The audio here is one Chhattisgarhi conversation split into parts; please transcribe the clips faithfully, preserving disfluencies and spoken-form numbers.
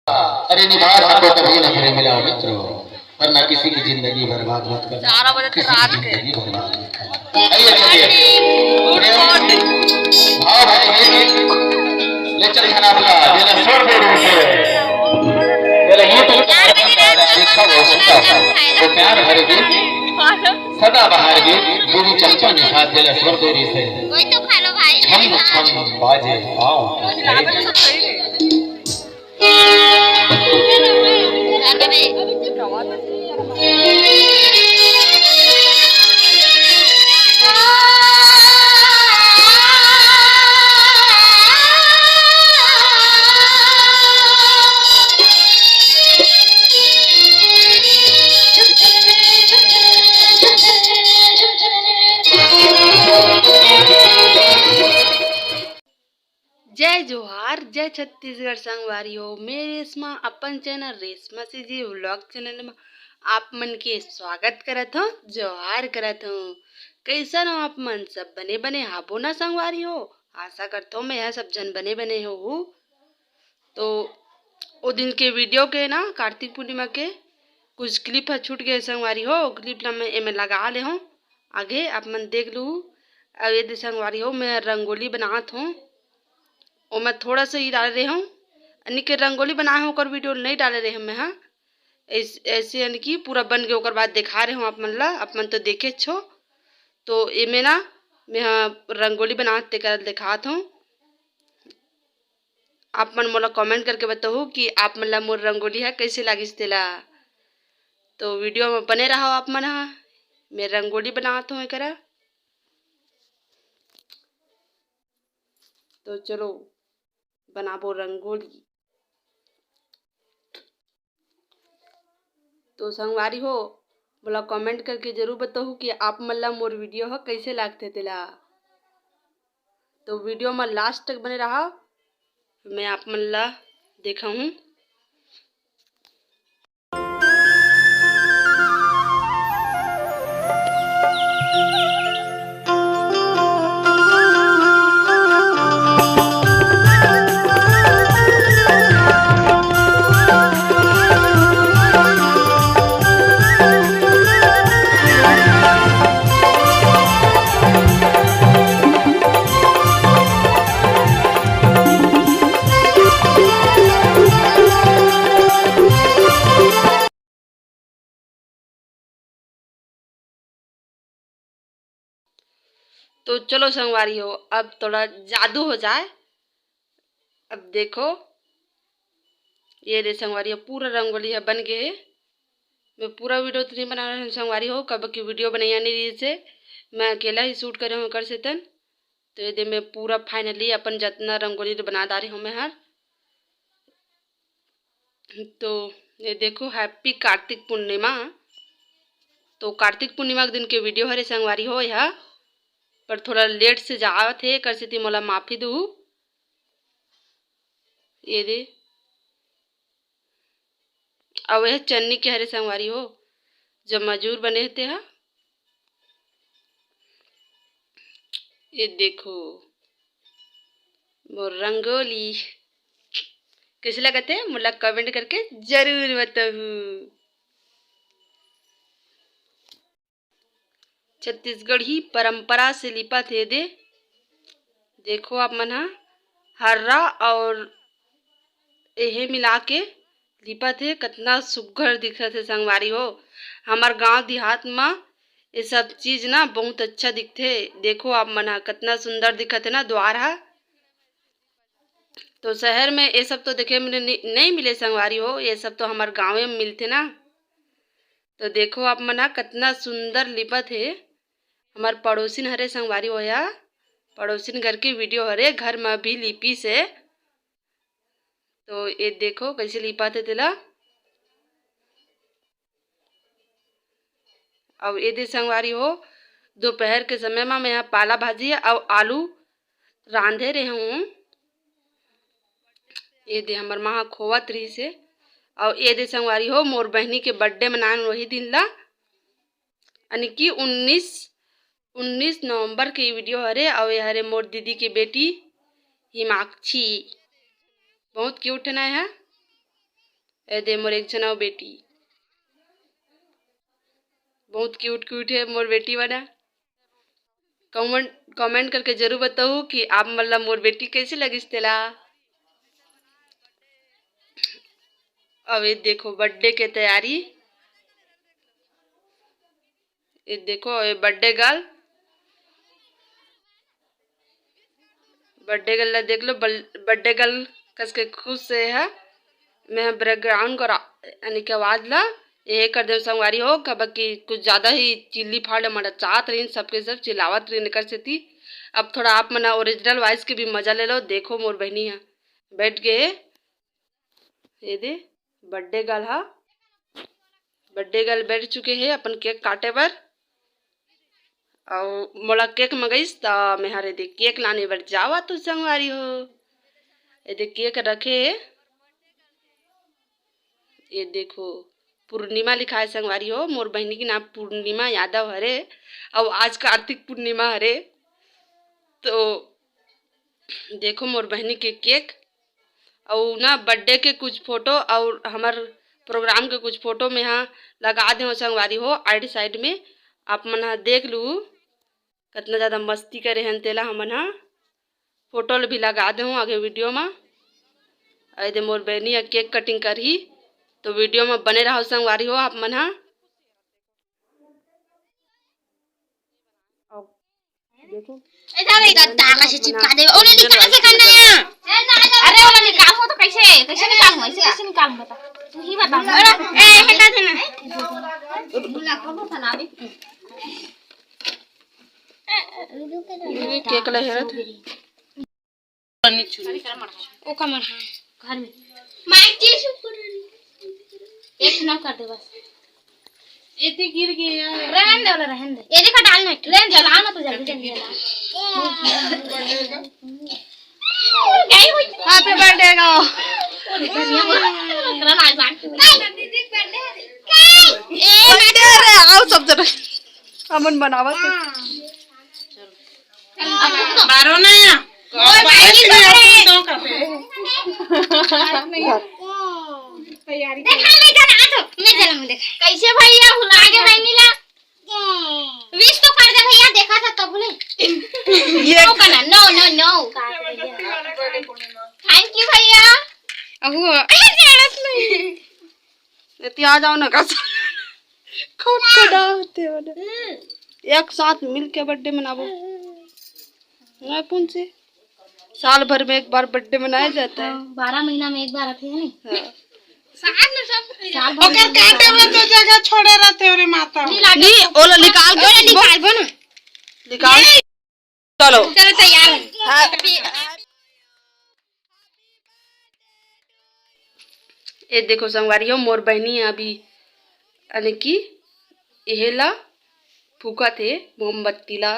अरे निभाओ सबको कभी न फिर मिलाओ मित्रों, वरना किसी की जिंदगी बर्बाद मत करना, किसी की जिंदगी बर्बाद मत करना। आइए चलिए, भाव भरे गीत ले चल खाना अपना, ये ना छोड़ दे रूप से, ये ना ये तो देखा वो सुनता वो प्यार भरे गीत, सदा बहार गीत, दीदी चंपा ने साथ ये ना छोड़ दे रही से। कोई तो खा लो भाई। छम छम बाजे पाँव। जय जोहार, जय छत्तीसगढ़ संगवारी हो। मैं रेशमा अपन channel Reshma CG vlog channel में आप मन के स्वागत करत हूँ, जोहार करत हूँ। कैसन हो आप मन? सब बने बने हाबो ना संगवारी हो? आशा करत हूँ मैं यहाँ सब जन बने बने हो। तो ओ दिन के वीडियो के ना, कार्तिक पूर्णिमा के कुछ क्लिप ह छूट गए संगवारी हो, क्लिप ला मैं एमे लगा ले हूँ, आगे आप मन देख लू। अब ये दे संगवारी हो, मैं रंगोली बनात हूँ, ओमे थोड़ा सा ही डाले रहे हूँ, यानी कि रंगोली बनाए हूँ, ओकर वीडियो नहीं डाले रहे हूँ मैं, हाँ। ऐस-, ऐसे यानी कि पूरा बन के ओकर बाद दिखा रहे हूँ आप मन ला, आप मन तो देखे छो। तो एमे ना मैं ह रंगोली बनात तेकर दिखात हूँ। आप मन मोला कमेंट करके बताहू कि आप मन ला मोर रंगोली ह कैसे लागिस तेला। तो वीडियो में बने रहो आप मन ह। मैं रंगोली बनात हूँ एकरा। तो चलो बनाबो रंगोली। तो संगवारी हो, मोला कमेंट करके जरूर बताहू कि आप मन ला मोर वीडियो ह कैसे लागथे तेला। तो वीडियो में लास्ट तक बने रहा, मैं आप मन ला देखाहूँ। तो चलो संगवारी हो, अब थोड़ा जादू हो जाए। अब देखो, ये दे संगवारी हो, पूरा रंगोली ह बन गे हे। मैं पूरा वीडियो तो नहीं बना रहे हूँ संगवारी हो, कब की वीडियो बनैया नहीं रही से, मैं अकेला ही शूट करे हूँ कर सेतन। तो ये दे मैं पूरा finally अपन जतना रंगोली ल बना डारे हूँ मैं हर। तो ये देखो, happy कार्तिक पूर्णिमा। तो कार्तिक पूर्णिमा के दिन के वीडियो हरे संगवारी हो यह, पर थोड़ा लेट से जावत हे, कर सेती मोला माफी दू। ये दे, अउ यह चन्नी के हरे संगवारी हो, जब मजूर बने हे तेहा। ये देखो, मोर रंगोली कैसे लगत हे, मोला कमेंट करके जरूर बताहू। छत्तीसगढ़ी परंपरा से लिपत हे दे। देखो आप मन ह, हर्रा और एहे मिला के लिपत हे, कतना सुग्घर दिखत हे संगवारी हो। हमर गांव देहात म ये सब चीज ना बहुत अच्छा दिखथे। देखो आप मन ह, कतना सुंदर दिखत हे ना द्वार ह। तो शहर में ये सब तो देखे में नि-, नहीं मिले संगवारी हो, ये सब तो हमर गांवे में मिलथे ना। तो देखो आप मन ह, कतना सुंदर लिपत हे। हमर पड़ोसिन हरे संगवारी हो, या पड़ोसिन घर के वीडियो हरे, घर में भी लिपी से। तो ये देखो कैसे लिपत हे तेला। अउ ये दे संगवारी हो, दोपहर के समय म मैं ह पाला भाजी अउ आलू रांधे रहे हूँ। ये दे हमर माँ ह खोवत रहिस हे। अउ ये दे संगवारी हो, मोर बहिनी के birthday मनान वही दिन ला, यानी कि उन्नीस, उन्नीस नवंबर के वीडियो हरे। अउ ये हरे मोर दीदी के बेटी हिमाक्षी, बहुत क्यूट है ना यह। ए दे मोर एक झन अउ बेटी, बहुत क्यूट क्यूट हे मोर बेटी मन ह। कमेंट कमेंट करके जरूर बताहू कि आप मन ला मोर बेटी कैसे लगिस तेला। अब ये देखो बर्थडे के तैयारी, ये देखो ये बर्थडे गर्ल, बर्थडे गर्ल ला देख लो, बर्थडे गर्ल कस के खुश हे। मैं बैकग्राउंड को रा- यानी कि आवाज ला ये कर दे संगवारी हो, काबर कि कुछ ज्यादा ही चिल्ली फाड़ मरा चाहत रहीन, सबके सब चिल्लावत रहीन एकर सेती। अब थोड़ा आप मन ओरिजिनल वॉइस के भी मजा ले लो। देखो मोर बहिनी ह बैठ गे हे, ये दे बर्थडे गर्ल ह, बर्थडे गर्ल बैठ चुके हे अपन केक काटे बर। अउ मोला केक मंगइस त मैं हर एदे केक लाने बर जावत हूँ संगवारी हो। एदे केक रखे हे, ये देखो पूर्णिमा लिखाय संगवारी हो। मोर बहिनी के नाम पूर्णिमा यादव हरे, अउ आज कार्तिक पूर्णिमा हरे। तो देखो मोर बहिनी के केक, अउ ना बर्थडे के कुछ फोटो अउ हमर प्रोग्राम के कुछ फोटो में हा लगा दे हो संगवारी हो, आइड साइड में आप मन हा देख लू कतना ज्यादा मस्ती करे हन तेला हमन हा। फोटो ल भी लगा दे हो आगे वीडियो मा। अउ एदे मोर बहिनी हा केक कटिंग करही, तो वीडियो मा बने रहो संगवारी हो आप मन हा। देखो। ए, जा रे, गद्दा, कैसे चिपका दे? ओने निकाल से करना है। अरे, ओने निकाल हो तो कैसे? कैसे निकाल हो? ऐसे कैसे निकाल हो बता? तू ही बता। अरे, ए, हटा देना। ये केक ले हेरत। ओका मन, हाँ, घर में। माइक जी से एक ना कर दे बस। एते गिर गया। रहन दे, वाला रहन दे। ये देखो, डालना है। रहन दे, लाओ ना तो जल्दी, जल्दी लाओ। गई हुई। Happy birthday गाओ। ए, बर्थडे रे, आओ सब जने। हमन बनावत हे। बारो ना। ओए, बारो भाई, नहीं, बारो। आप लोग दो का पे। तैयारी देखा, मैं जला, मैं जला, मैं देखा। कैसे भैया भुला गए भाई मिला? विश तो कर दे भैया, देखा था तब ले। ये नो करना, नो, नो, नो। Thank you भैया। अहो, अरे, जरूरत नहीं। एती आ जाओ ना, कस। खूब कड़ा होते हो ना। हम्म। एक साथ मिल के बर्थडे मनाबो। ना कौन से? साल भर में एक बार बर्थडे मनाया जाता है। हाँ, बारह महीना में एक बार आते हैं ना। हाँ। साल में सब साल भर ओकर में काटे में तो जगह छोड़े रहते हो रे माता। नहीं, ओला निकाल के ओला निकालबो ना। निकाल। चलो। चलो, तैयार है। हाँ। ए देखो संगवारी हो, मोर बहिनी अभी यानी कि एहे ला फूकत हे मोमबत्ती ला।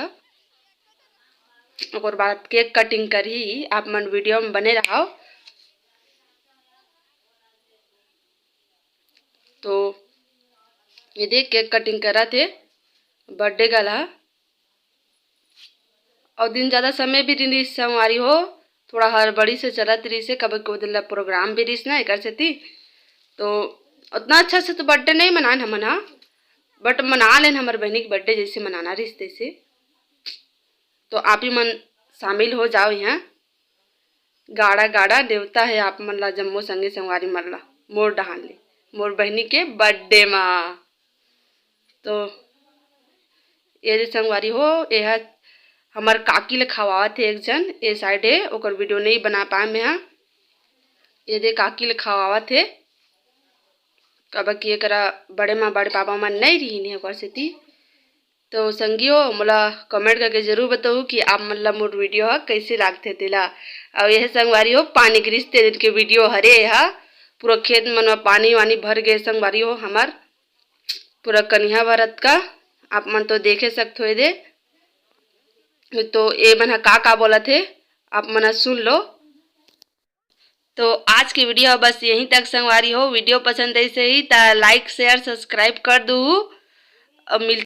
ओकर बाद केक कटिंग करही, आप मन वीडियो में बने रहो। तो ये देख केक कटिंग करत हे बर्थडे गर्ल हा। अउ दिन ज्यादा समय भी रिहिस संगवारी हो, थोड़ा हड़बड़ी से चलत रिहिस हे, काबर के ओ दिन ला प्रोग्राम भी रिहिस ना एकर सेती। तो उतना अच्छा से तो बर्थडे नहीं मनाएन हमन हा, but मना लेन हमर बहिनी के बर्थडे जैसे मनाना रिहिस तैसे। तो आप ही मन शामिल हो जाओ यहाँ। गाड़ा गाड़ा नेवता हे आप मन ला, जम्मो संगी संगवारी मन ला मोर डहान ले, मोर बहिनी के बर्थडे मा। तो ये दे संगवारी हो, ये हा हमर काकी ले खवावत हे एक झन, ये साइड हे, ओकर वीडियो नहीं बना पाए मैं हा। ये दे काकी ले खवावत हे, काबर कि एकरा बड़े माँ बड़े पापा मन नहीं रहिन हे ओकर सेती। तो संगी हो, मोला कमेंट करके जरूर बताहू कि आप मन ला मोर वीडियो ह कैसे लागथे तेला। अउ यह संगवारी हो, पानी गिरिस ते दिन के वीडियो हरे हा, पूरा खेत मन म पानी वानी भर गे संगवारी हो हमर। पूरा कनिहा भरत का आप मन तो देखे सकथो एदे। तो ए मन ह का का बोलत हे, आप मन ह सुन लो। तो आज के वीडियो बस यहीं तक संगवारी हो। वीडियो पसंद ऐसे ही त like, share, subscribe कर दू। अब मिल